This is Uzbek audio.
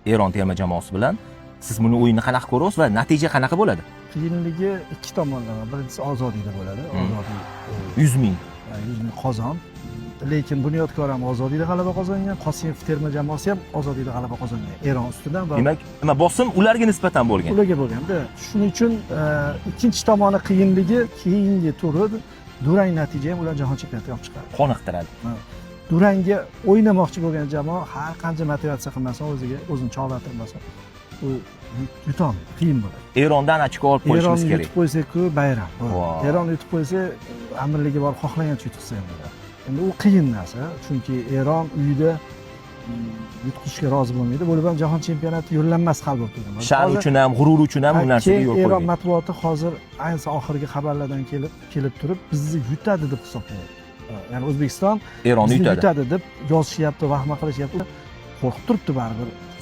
Eron terma jamoasi bilan. Siz buni o'yinni qanaqa ko'ryapsiz va natija qanaqa bo'ladi? Qiyinligi ikki tomonlama. Birinchisi, Ozodiyda bo'ladi. Ozodiy 100 000. 100 000 qozon. Lekin Bunyodkor ham Ozodiyda g'alaba qozongan, Qosimov terma jamoasi ham Ozodiyda g'alaba qozongan Eron ustidan va Demak, nima, bosim ularga nisbatan bo'lgan. Ularga bo'lganda. Shuning uchun ikkinchi tomoni qiyinligi, keyingi turi durang natija ham ular jahon chempionatiga olib chiqadi. Qoniqtiradi. Durangga o'ynamoqchi bo'lgan jamoa har qancha motivatsiya qilmasin o'ziga, o'zini chog'lantirmasin, u yutolmaydi, qiyin bo'ladi. Erondan ochko olib qo'yishimiz Eronni kerak. yutib qo'ysak-ku, bayram. Wow. Eronni yutib qo'ysa, amirligiga borib xohlagancha yutqizsa ham bo'ladi. Endi u qiyin narsa, chunki Eron uyida yutqizishga rozi bo'lmaydi. Bo'lib ham jahon chempionati yo'llanmasi hal bo'lib turgan. Sha'ni uchun ham, g'urur uchun ham bu narsaga Keyin yo'l Eron qo'ymaydi. matbuoti hozir, ayniqsa oxirgi xabarlardan kelib turib, bizni yutadi deb hisoblayapti. Ya'ni O'zbekiston Eronni bizni yutadi. yutadi deb yozishyapti, vahma qilishyapti. Qo'rqib turibdi baribir.